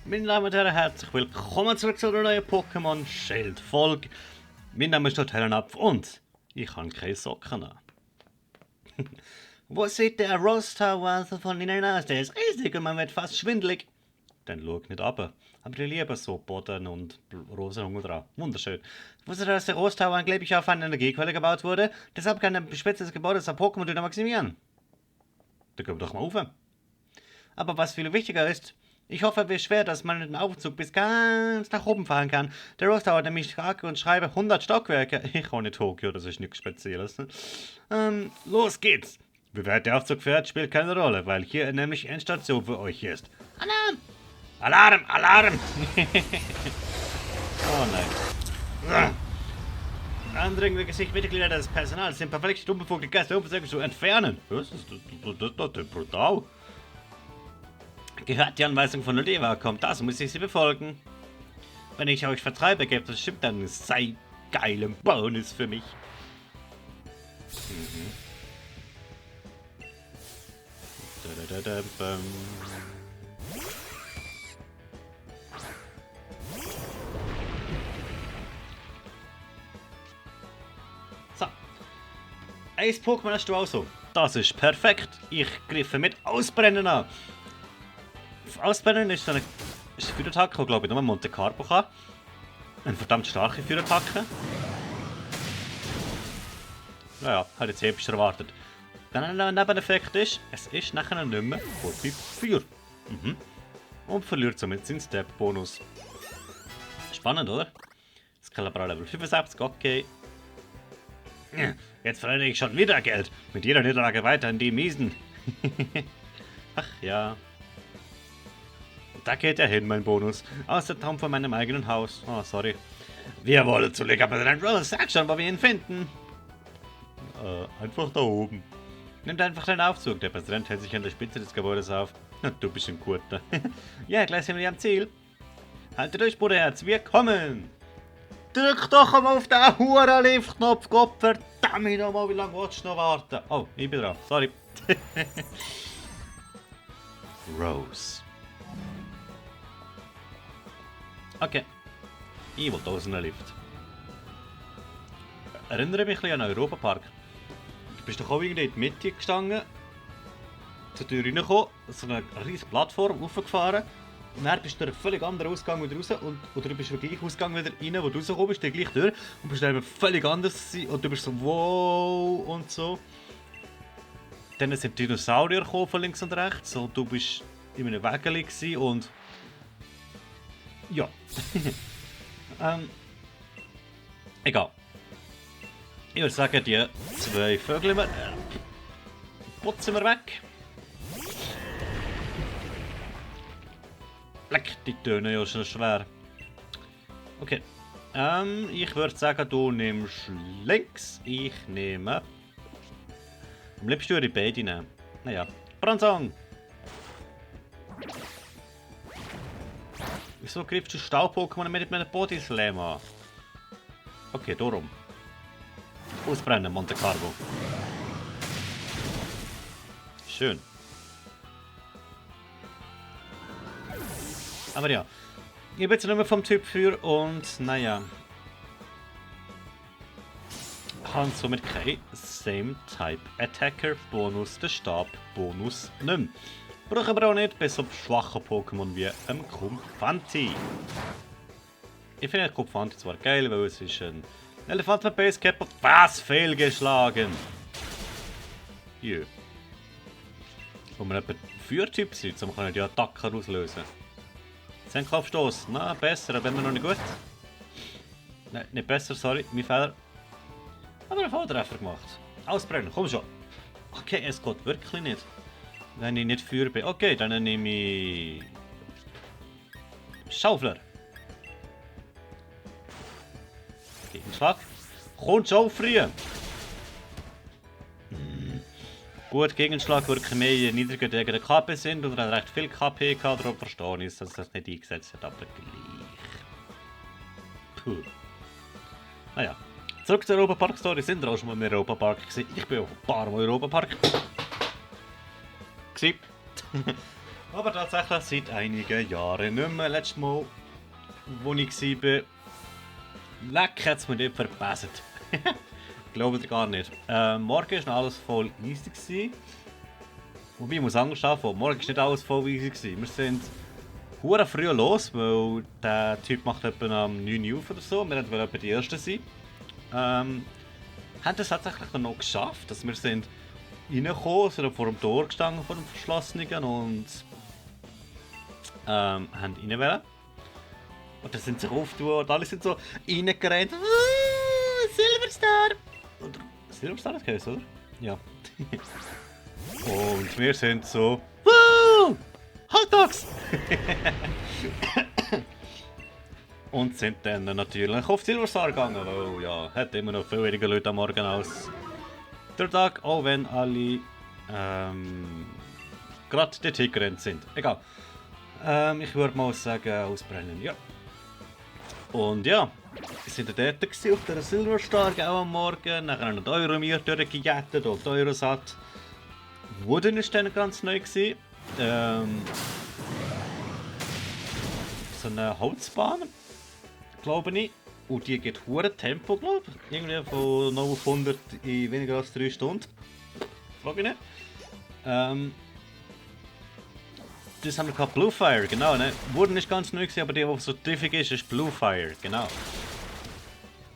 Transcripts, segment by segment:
Meine Damen und Herren, herzlich willkommen zurück zu einer neuen Pokémon Schild Folge. Mein Name ist Herrenapf und ich habe keine Socken an. Wo sieht der Rose-Tower von Ihnen aus? Der ist riesig und man wird fast schwindelig. Dann schau nicht runter. Aber ich liebe so Boden und Rosenhunger dran. Wunderschön. Wusstet ihr, dass der Rose-Tower angeblich auf einer Energiequelle gebaut wurde? Deshalb kann ein spezielles Gebäude das Pokémon maximieren. Da gehen wir doch mal rauf. Aber was viel wichtiger ist, ich hoffe, wie schwer, dass man mit dem Aufzug bis ganz nach oben fahren kann. Der Rose Tower nämlich sage und schreibe 100 Stockwerke. Ich wohne in Tokio, das ist nichts Spezielles. Ne? Los geht's. Wie weit der Aufzug fährt, spielt keine Rolle, weil hier nämlich Endstation für euch ist. Alarm! Alarm! Alarm! Oh nein. Andringende Mitglieder des Personals sind verpflichtet, unbefugte Gäste zu entfernen. Was ist das brutal? Gehört die Anweisung von Oliva, kommt das, muss ich sie befolgen. Wenn ich euch vertreibe, gibt es bestimmt einen sehr geilen Bonus für mich. So. Eis-Pokémon hast du auch so. Das ist perfekt. Ich griffe mit Ausbrennen an. Ausbrennen ist eine Feuerattacke, die glaube ich nur Monte Carlo kann. Eine verdammt starke Feuerattacke. Naja, hätte jetzt epischer erwartet. Dann ein Nebeneffekt ist, es ist nachher nicht mehr gut wie Feuer. Und verliert somit seinen Step-Bonus. Spannend, oder? Skalabra Level 65, okay. Jetzt verliere ich schon wieder Geld. Mit jeder Niederlage weiter in die Miesen. Ach ja. Da geht er hin, mein Bonus. Aus der Traum von meinem eigenen Haus. Oh, sorry. Wir wollen zu Liga-Präsident Rose. Sag schon, wo wir ihn finden. Einfach da oben. Nimmt einfach den Aufzug. Der Präsident hält sich an der Spitze des Gebäudes auf. Du bist ein Guter. Ja, gleich sind wir am Ziel. Halte durch, Bruderherz. Wir kommen. Drück doch einmal auf den Huren-Lift-Knopf. Gott verdammt nochmal, wie lange willst du noch warten? Oh, ich bin dran. Sorry. Rose. Okay. Ich will aus einem Lift. Erinnere mich ein bisschen an den Europapark. Du bist doch auch irgendwie in die Mitte gestanden, zur Tür reingekommen, so eine riesige Plattform aufgefahren. Und dann bist du durch einen völlig anderen Ausgang wieder raus. Oder du bist durch den gleichen Ausgang wieder rein, wo du rausgekommen bist, die gleiche Tür. Und bist dann völlig anders gewesen. Und du bist so wow und so. Dann sind Dinosaurier gekommen von links und rechts. Und du bist in einem Wägeli gewesen und... Ja. Egal. Ich würde sagen, die zwei Vögel putzen wir weg. Leck, die tönen ja schon schwer. Okay. Ich würde sagen, du nimmst links. Ich nehme... Am liebsten würde ich beide nehmen. Naja. Bronzong! Wieso griffst du Staub-Pokémon mit einem Bodyslam an? Okay, darum. Ausbrennen, Monte Carlo. Schön. Aber ja. Ich bin jetzt nicht mehr vom Typ für und naja. Haben somit kein Same Type Attacker Bonus, der Stab Bonus nicht mehr. Brauchen aber auch nicht bei so schwachen Pokémon wie Kumfanti. Ich finde Kumfanti zwar geil, weil es ist ein Elefant mit Basecap und was fehlgeschlagen. Jö. Wo wir etwa Feuertyp sind, so können die Attacken auslösen. Kopfstoß, na besser, aber immer noch nicht gut. Nein, nicht besser, sorry, mein Fehler. Aber einen Volltreffer gemacht. Ausbrennen, komm schon. Okay, es geht wirklich nicht. Wenn ich nicht Feuer bin. Okay, dann nehme ich... Schaufler. Gegenschlag. Kommt schon früh. Gut, Gegenschlag wirkt mehr niedriger gegen den KP sind und er hat recht viel KP gehabt, darum verstehe ich, dass das nicht eingesetzt hat, aber gleich. Puh. Naja. Zurück zur Europa-Park-Story. Sind wir auch schon mal im Europa-Park gewesen? Ich bin auch ein paar Mal im Europa-Park. Aber tatsächlich seit einigen Jahren nicht mehr. Letztes Mal, wo ich war, leck hat's mir nicht verbessert. Glaubt ihr gar nicht. Morgen war alles voll easy gewesen. Wobei, ich muss anders anfangen. Morgen war nicht alles voll easy gewesen. Wir sind hure früh los, weil der Typ macht etwa um 9 Uhr oder so. Wir wollten etwa die Ersten sein. Haben es tatsächlich dann noch geschafft, dass wir sind reingekommen, sind vor dem Tor gestanden, vor dem Verschlossenen und haben rein wollen. Und dann sind sie aufgetan und alle sind so reingerannt. Silverstar! Oder Silverstar das heisst, oder? Ja. Und wir sind so Woo! Hot Dogs! Und sind dann natürlich auf Silverstar gegangen, weil ja, hat immer noch viel weniger Leute am Morgen als der Tag, auch wenn alle gerade die Tigerennt sind. Egal. Ich würde mal sagen, ausbrennen, ja. Und ja, wir sind dort auf der Silverstar auch am Morgen, nachher noch die Euromir durchgejätet und die Eurosat. Wooden war dann ganz neu. So eine Holzbahn, glaube ich. Und die geht hure Tempo, glaube ich. Irgendwie von 0 auf 100 in weniger als 3 Stunden. Frage ich nicht. Das haben wir gehabt, Bluefire, genau. Ne? Wurden nicht ganz neu, aber die, die so tiefig ist, ist Bluefire, genau.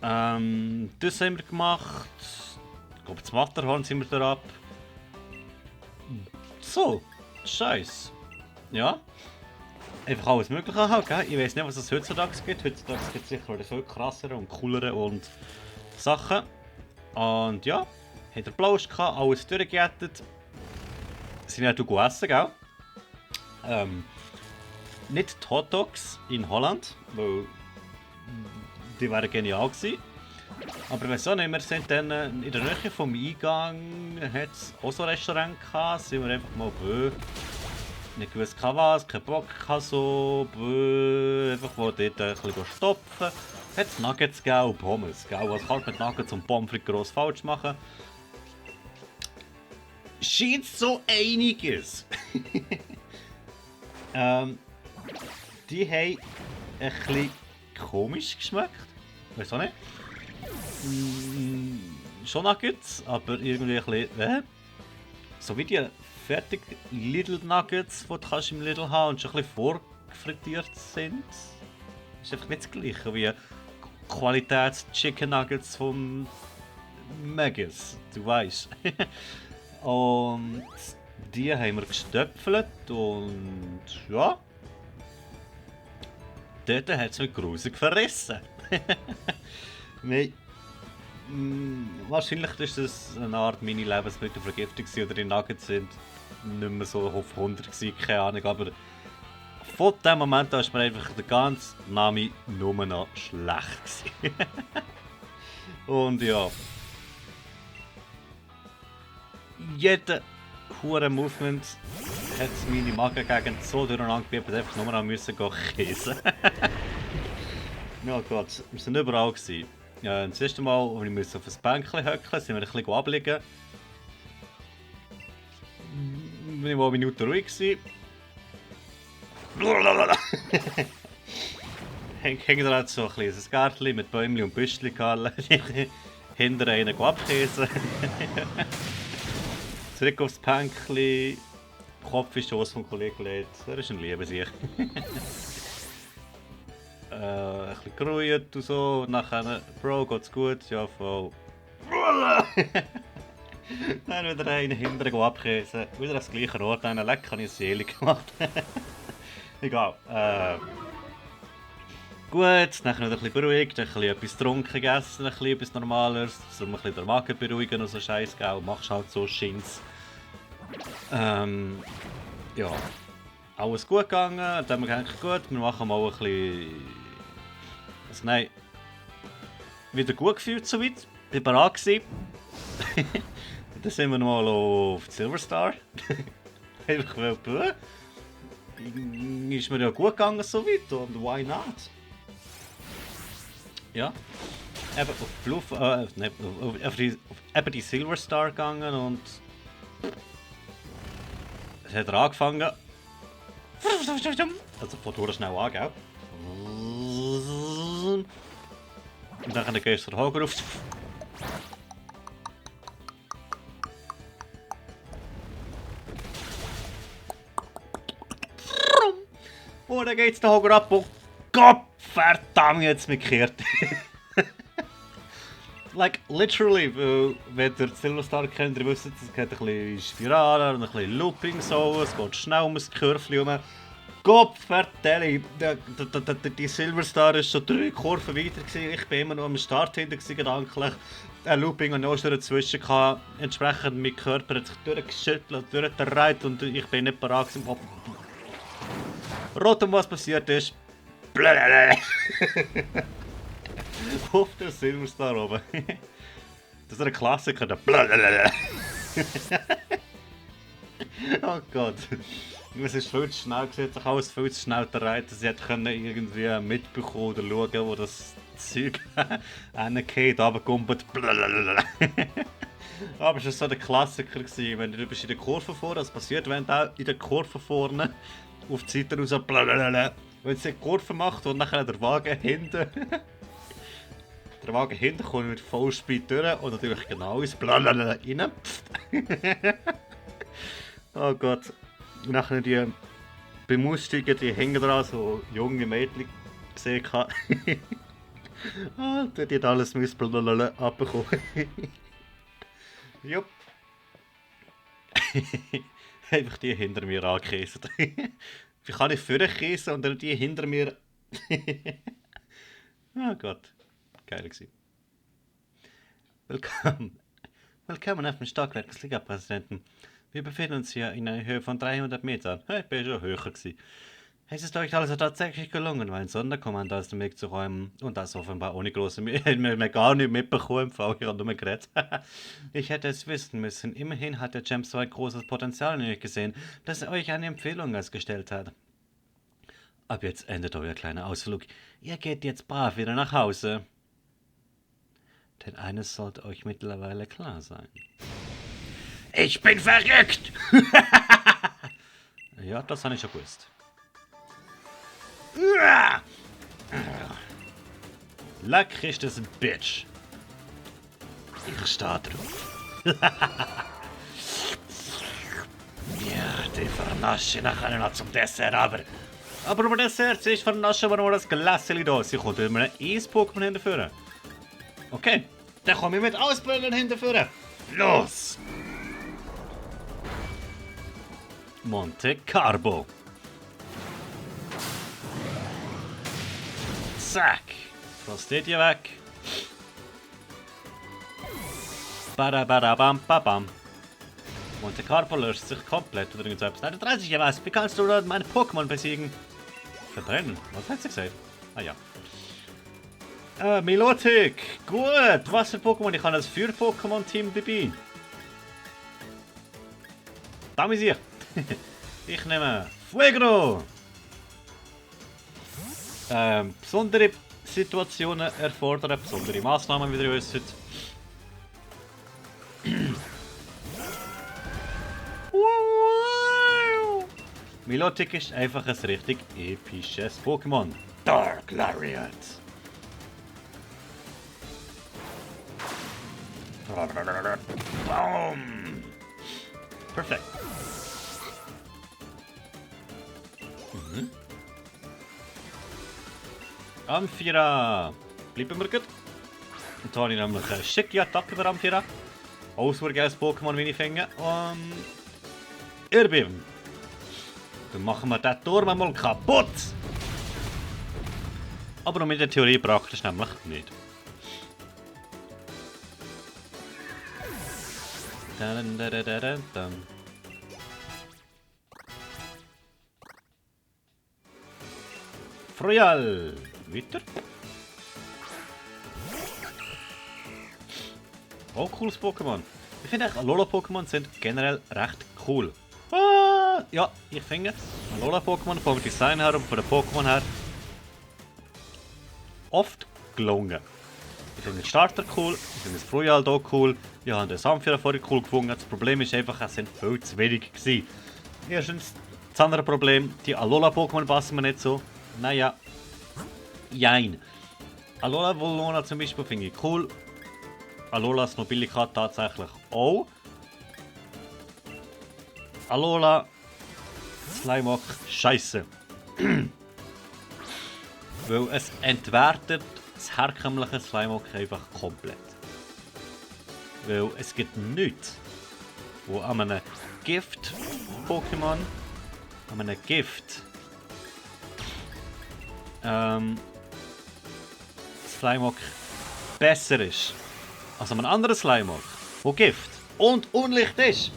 Das haben wir gemacht. Ich glaube, das Matterhorn sind wir da ab. So, Scheiß. Ja. Einfach alles Mögliche halt, gell? Ich weiß nicht, was es heutzutage gibt. Heutzutage gibt es sicher viel krassere und coolere und Sachen. Und ja, hat er Blausch gehabt, alles durchgejätet. Sind ja du essen, gell? Nicht die Hot Dogs in Holland, weil die wären genial gewesen. Aber ich weiß auch nicht, wir sind dann in der Nähe vom Eingang, hat es auch so ein Restaurant gehabt, sind wir einfach mal bö. Nicht gewusst was, keinen Bock gehabt so, bö. Einfach mal dort ein bisschen stopfen. Hat es Nuggets gegeben und Pommes, gell? Was kann mit Nuggets und Pommes frites gross falsch machen? Scheint so einiges. Die haben ein bisschen komisch geschmeckt. Weiß auch nicht. Schon Nuggets, aber irgendwie ein bisschen. So wie die fertig Little Nuggets, die du im Lidl haben und schon ein bisschen vorgefrittiert sind. Ist einfach nicht das gleiche wie Qualitäts-Chicken Nuggets von Maggis, du weißt. Und die haben wir gestöpfelt und ja. Dort hat es mich grusig verrissen. Wahrscheinlich ist es eine Art Mini-Lebensmittelvergiftung oder die Nuggets sind nicht mehr so auf 100 gewesen, keine Ahnung, aber von dem Moment an ist mir einfach der ganze Name nur noch schlecht gewesen. Und ja. Jeder hure Movement hat meine Magengegend so durcheinander gebieben, dass ich einfach nur noch müssen käsen. Ja Gott, wir sind überall gewesen. Ja, das erste Mal, als ich auf ein Bänkchen höckeln, sind wir ein bisschen abliegen. Bin ich mal eine Minute ruhig gewesen. Hängt da so ein kleines Gärtchen mit Bäumchen und Büschchen gehalten. Hinter einen abkäsen. Zurück aufs Pänkchen. Kopf ist Schoss vom Kollegen gelegt. Er ist ein Lieber sich. Ein bisschen geruht und so. Und nachher, Bro, geht's gut? Ja, voll. Dann wieder einen hinterher abkäsen. Wieder das gleiche Ort. Einen leck habe ich selig gemacht. Egal. Gut, dann wieder ein bisschen beruhigt, ein bisschen etwas getrunken, gegessen, ein bisschen etwas Normales, um ein bisschen den Magen beruhigen und so Scheiß, gell, machst halt so Schins. Ja, alles gut gegangen, dann haben wir gedacht, gut, wir machen mal ein bisschen... Also nein, wieder gut gefühlt soweit, bin bereit gewesen. Dann sind wir mal auf die Silverstar. Einfach weil, ist mir ja gut gegangen soweit und why not? Ja, eben auf die Silverstar gegangen und es hat angefangen Also von durch schnell an, gell? Und dann gehst du den Hager auf. Und dann geht's den Hager ab und Gott verdammt jetzt gekehrt. Like, literally, wenn ihr Silverstar kennt, ihr wisst, es hat ein bisschen Spiralen und ein bisschen Looping so, es geht schnell um das Curve rum. Gott verdammt, die Silverstar war schon 3 Kurven weiter gewesen. Ich bin immer noch am Start hinter gewesen, gedanklich. Ein Looping und noch dazwischen gehabt. Entsprechend mein Körper hat sich durchgeschüttelt, durchgedreht und ich bin nicht bereit gewesen. Rot, was passiert ist. Auf der Silverstar oben. Das ist ein Klassiker, der Oh Gott. Es ist viel zu schnell gewesen, sich alles viel zu schnell gedreht, dass ich hätte irgendwie mitbekommen oder schauen, wo das Zeug hingeht, runtergumpelt. Aber es war so der Klassiker gewesen, wenn du bist in der Kurve vorne, das passiert, wenn du in der Kurve vorne auf die Seite raus wenn es die Kurve macht und nachher der Wagen hinten der Wagen hinten kommt mit Vollspeed durch und natürlich genau ins rein. Oh Gott. Und nachher die Bemustigen, die hängen dran, so junge Mädchen gesehen. Alter, die hat alles abbekommen. Jupp. Einfach die hinter mir angekäst. Wie kann ich vorne käsen und dann die hinter mir? Oh Gott. Geil gewesen. Willkommen auf dem Stockwerk des Liga-Präsidenten. Wir befinden uns hier in einer Höhe von 300 Metern. Ich bin schon höher gewesen. Es ist euch also tatsächlich gelungen, meinen Sonderkommando aus dem Weg zu räumen. Und das offenbar ohne große mir gar nicht mitbekommen. Ich habe nur geredet. Ich hätte es wissen müssen. Immerhin hat der Champ so ein großes Potenzial in euch gesehen, dass er euch eine Empfehlung ausgestellt hat. Ab jetzt endet euer kleiner Ausflug. Ihr geht jetzt brav wieder nach Hause. Denn eines sollte euch mittlerweile klar sein. Ich bin verrückt! Ja, das habe ich schon gewusst. Leck ist das ein Bitch. Ich stehe drauf. Ja, die vernasche nachher noch zum Dessert, aber beim Dessert ist vernaschen wir nur das Gläschen da. Sie kommt mit einem Eis-Pokémon hinterführen. Okay, dann komme ich mit Ausbildern hinterführen. Los! Monte Carlo. Zack. Frosted weg. Badabadabam. Monte Carlo löscht sich komplett oder irgendetwas. Nein, 30 was. Wie kannst du dort meine Pokémon besiegen? Verbrennen? Was hat sie gesagt? Ah ja. Milotic. Gut. Was für Pokémon? Ich habe das Feuer-Pokémon-Team dabei. Damisier. Ich nehme Fuego. Besondere Situationen erfordern besondere Maßnahmen, wie ihr wisst. Milotic ist einfach ein richtig episches Pokémon. Dark Lariat. Boom. Perfekt. Amphira. Bleiben wir gut. Und dann habe ich nämlich eine schicke Attacke über Amphira. Auswurgeiles Pokémon wie ich finde. Und Erdbeben. Dann machen wir den Turm einmal kaputt. Aber mit der Theorie praktisch nämlich nicht. Froyal. Weiter. Oh, cooles Pokémon. Ich finde Alola-Pokémon sind generell recht cool. Ah, ja, ich finde Alola-Pokémon vom Design her und von den Pokémon her oft gelungen. Ich finde den Starter cool, ich finde das Froyal hier cool, ich habe den Samphira vorher cool gefunden. Das Problem ist einfach, es sind viel zu wenig gewesen. Erstens, Das andere Problem, die Alola-Pokémon passen mir nicht so. Naja, jein. Alola Volona zum Beispiel finde ich cool. Alolas Nobilikat tatsächlich auch. Alola Slimeock scheiße. Weil es entwertet das herkömmliche Slimeock einfach komplett. Weil es gibt nichts, wo an einem Gift-Pokémon, an einem Gift Slimeock besser ist als an einem anderen Slimeock, wo Gift und Unlicht ist.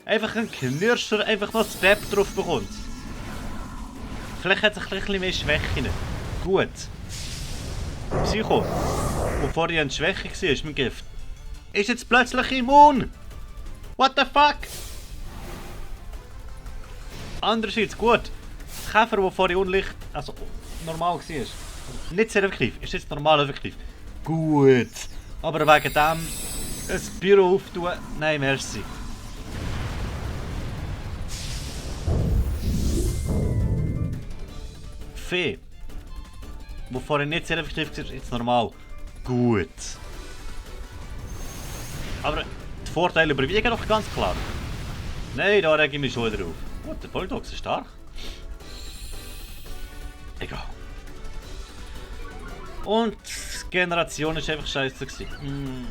Einfach ein Knirscher einfach noch Step drauf bekommt. Vielleicht hat es ein bisschen mehr Schwächen. Gut. Psycho, wo vorher eine Schwäche war mit Gift, ist jetzt plötzlich immun. What the fuck? Andererseits gut. Das Käfer, der vorher Unlicht, also normal war, nicht sehr effektiv, ist jetzt normal effektiv. Gut. Aber wegen dem ein Büro auftun, nein, merci. Fee, wo vorher nicht sehr effektiv war, ist jetzt normal. Gut. Aber die Vorteile überwiegen doch ganz klar. Nein, da rege ich mich schon drauf. Gut, der Bulldogs ist stark. Egal. Und die Generation war einfach scheiße. Es war ein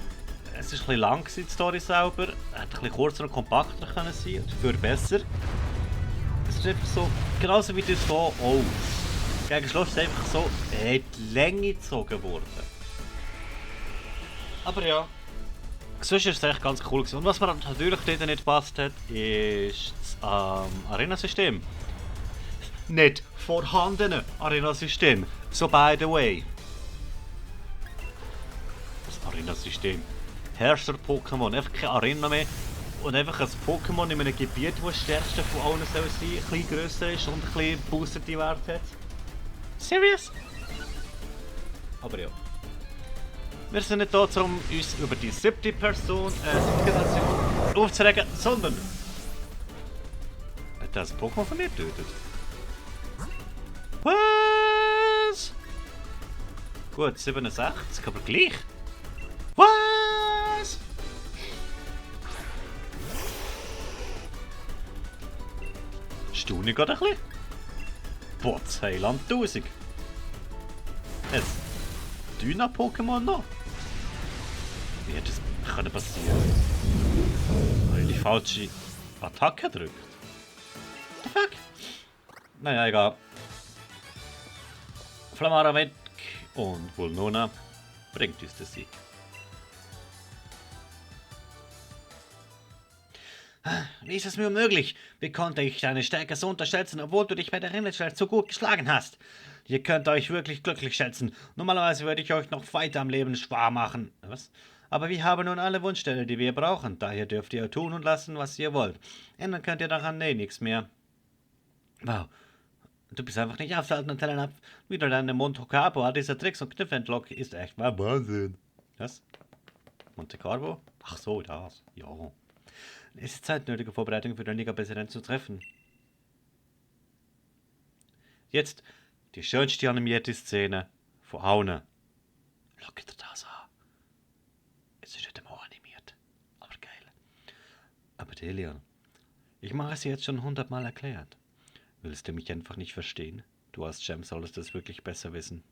bisschen lang, die Story selber. Hätte ein bisschen kurzer und kompakter können sein, dafür besser. Es ist einfach so, genauso wie das hier auch. Gegen Schluss ist es einfach so, die Länge gezogen worden. Aber ja, sonst ist es echt ganz cool gewesen. Und was mir natürlich dort nicht gepasst hat, ist das Arena-System. Nicht vorhandene Arena-System. So by the way. Das Arena-System. Herrscher-Pokémon, einfach keine Arena mehr. Und einfach ein Pokémon in einem Gebiet, wo das stärkste von allen soll sein, ein bisschen grösser ist und ein bisschen boosterte Werte hat. Serious? Aber ja. Wir sind nicht da, um uns über die siebte Generation aufzuregen, sondern hat das Pokémon von mir getötet. Was? Gut, 67, aber gleich. Was? Staune gerade ein bisschen. Potz, Heiland 1000. Ein Dyna-Pokémon noch? Wie hätte das können passieren? Habe ich die falsche Attacke gedrückt? What the fuck? Naja, egal. Flamara weg und Volnona bringt uns den Sieg. Wie ist es mir möglich? Wie konnte ich deine Stärke so unterschätzen, obwohl du dich bei der Rinderschwert so gut geschlagen hast? Ihr könnt euch wirklich glücklich schätzen. Normalerweise würde ich euch noch weiter am Leben schwer machen. Was? Aber wir haben nun alle Wunschstellen, die wir brauchen. Daher dürft ihr tun und lassen, was ihr wollt. Ändern könnt ihr daran nichts mehr. Wow. Du bist einfach nicht aufzuhalten und tellen ab, wie du deine Monte Carlo, dieser Tricks und Kniffe entlockt, ist echt mal Wahnsinn. Was? Monte Carlo? Ach so, das. Ja. Es ist Zeit, nötige Vorbereitung für den Liga-Präsident zu treffen. Jetzt die schönste animierte Szene von allen. Schau dir das an. Es ist nicht einmal animiert. Aber geil. Aber Delian, ich mache es jetzt schon 100-mal erklärt. Willst du mich einfach nicht verstehen? Du als Gem solltest das wirklich besser wissen.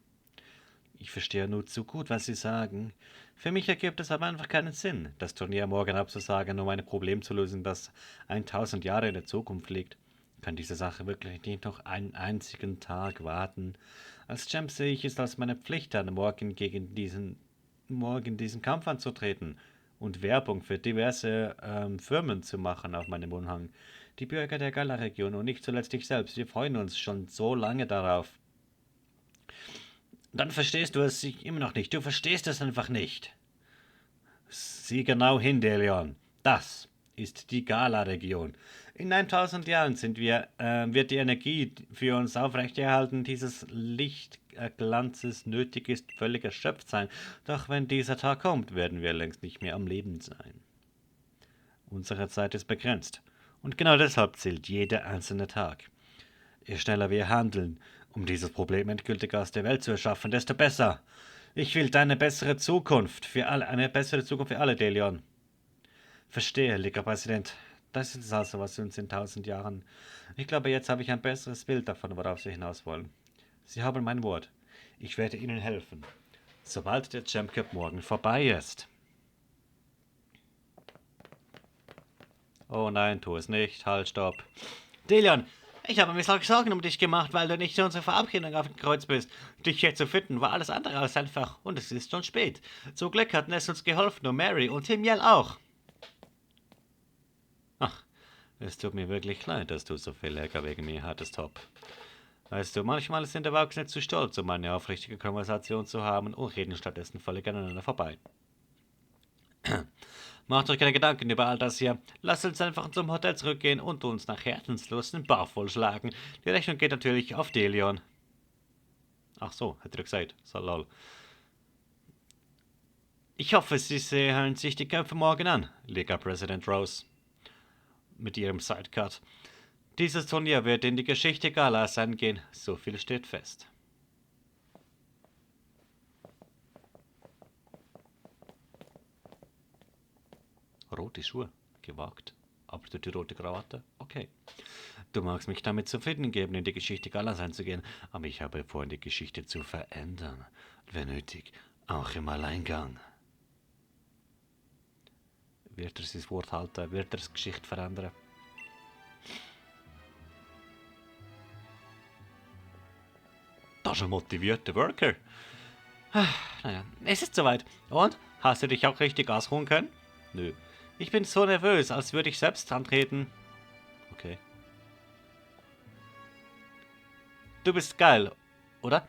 Ich verstehe nur zu gut, was Sie sagen. Für mich ergibt es aber einfach keinen Sinn, das Turnier morgen abzusagen, um ein Problem zu lösen, das 1000 Jahre in der Zukunft liegt. Kann diese Sache wirklich nicht noch einen einzigen Tag warten? Als Champ sehe ich es als meine Pflicht an, morgen diesen Kampf anzutreten und Werbung für diverse Firmen zu machen auf meinem Umhang. Die Bürger der Galar-Region und nicht zuletzt ich selbst, wir freuen uns schon so lange darauf. Dann verstehst du es immer noch nicht. Du verstehst es einfach nicht. Sieh genau hin, Delion. Das ist die Galar-Region. In 1000 Jahren wird die Energie für uns aufrechterhalten, dieses Lichtglanzes nötig ist, völlig erschöpft sein. Doch wenn dieser Tag kommt, werden wir längst nicht mehr am Leben sein. Unsere Zeit ist begrenzt. Und genau deshalb zählt jeder einzelne Tag. Je schneller wir handeln, um dieses Problem endgültig aus der Welt zu erschaffen, desto besser. Ich will eine bessere Zukunft für alle, Delion. Verstehe, Liga-Präsident. Das ist also, was uns in 1000 Jahren... Ich glaube, jetzt habe ich ein besseres Bild davon, worauf Sie hinaus wollen. Sie haben mein Wort. Ich werde Ihnen helfen, sobald der Champ Cup morgen vorbei ist. Oh nein, tu es nicht. Halt, stopp. Delion, ich habe mir Sorgen um dich gemacht, weil du nicht zu unserer Verabredung auf dem Kreuz bist. Dich hier zu finden war alles andere als einfach und es ist schon spät. Zum Glück hatten es uns geholfen und Mary und Tim Yell auch. Ach, es tut mir wirklich leid, dass du so viel Ärger wegen mir hattest, Top. Weißt du, manchmal sind Erwachsene zu stolz, um eine aufrichtige Konversation zu haben und reden stattdessen völlig aneinander vorbei. Macht euch keine Gedanken über all das hier. Lasst uns einfach zum Hotel zurückgehen und uns nach Herzenslust den Bauch vollschlagen. Die Rechnung geht natürlich auf Delion. Ach so, hat er gesagt. So lol. Ich hoffe, Sie sehen sich die Kämpfe morgen an, Liga-Präsident Rose. Mit ihrem Sidecut. Dieses Turnier wird in die Geschichte Galas eingehen, so viel steht fest. Rote Schuhe, gewagt. Aber die rote Krawatte, okay. Du magst mich damit zufrieden geben, in die Geschichte Galas einzugehen, aber ich habe vor, die Geschichte zu verändern. Wenn nötig, auch im Alleingang. Wird er sein Wort halten? Wird er die Geschichte verändern? Das ist ein motivierter Worker. Naja, es ist soweit. Und? Hast du dich auch richtig ausruhen können? Nö. Ich bin so nervös, als würde ich selbst antreten. Okay. Du bist geil, oder?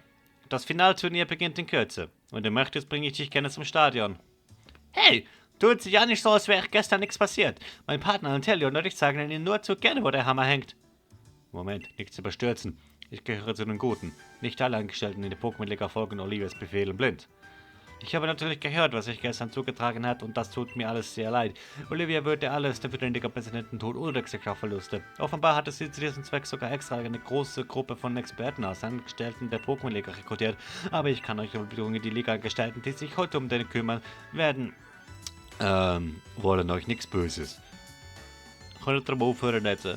Das Finalturnier beginnt in Kürze. Wenn du möchtest, bringe ich dich gerne zum Stadion. Hey, tut sich ja nicht so, als wäre gestern nichts passiert. Mein Partner Antelio und ich sagen Ihnen nur zu gerne, wo der Hammer hängt. Moment, nichts überstürzen. Ich gehöre zu den Guten. Nicht alle Angestellten in der Pokémon-Liga folgen Olivias Befehlen blind. Ich habe natürlich gehört, was sich gestern zugetragen hat, und das tut mir alles sehr leid. Olivia würde alles dafür den Liga-Präsidenten tun oder Gesellschaftsverluste. Offenbar hatte sie zu diesem Zweck sogar extra eine große Gruppe von Experten aus Angestellten der Pokémon-Liga rekrutiert. Aber ich kann euch beruhigen, die Liga-Angestellten, die sich heute um den kümmern, wollen euch nichts Böses. Könnt ihr mal aufhören jetzt?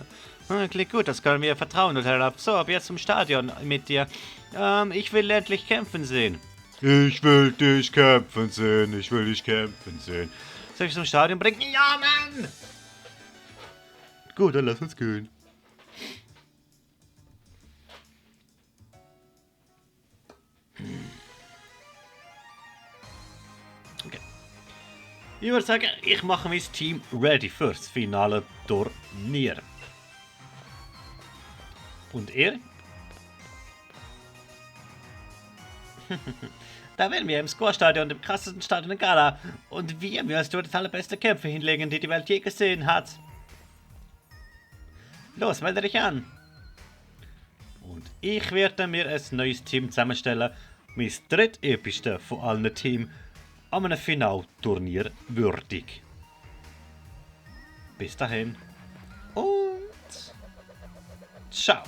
Klingt gut, das können wir vertrauen, und herab. So, ab jetzt zum Stadion mit dir. Ich will endlich kämpfen sehen. Ich will dich kämpfen sehen, ich will dich kämpfen sehen. Soll ich zum Stadion bringen? Ja, Mann! Gut, dann lass uns gehen. Okay. Ich würde sagen, ich mache mein Team ready fürs finale Turnier. Und ihr? Da werden wir im Score-Stadion, dem krassesten Stadion in Gala. Und wir wirst du das allerbeste Kämpfe hinlegen, die die Welt je gesehen hat. Los, melde dich an. Und ich werde mir ein neues Team zusammenstellen. Mein drittepischste von allen Teams an einem Finalturnier würdig. Bis dahin. Und ciao.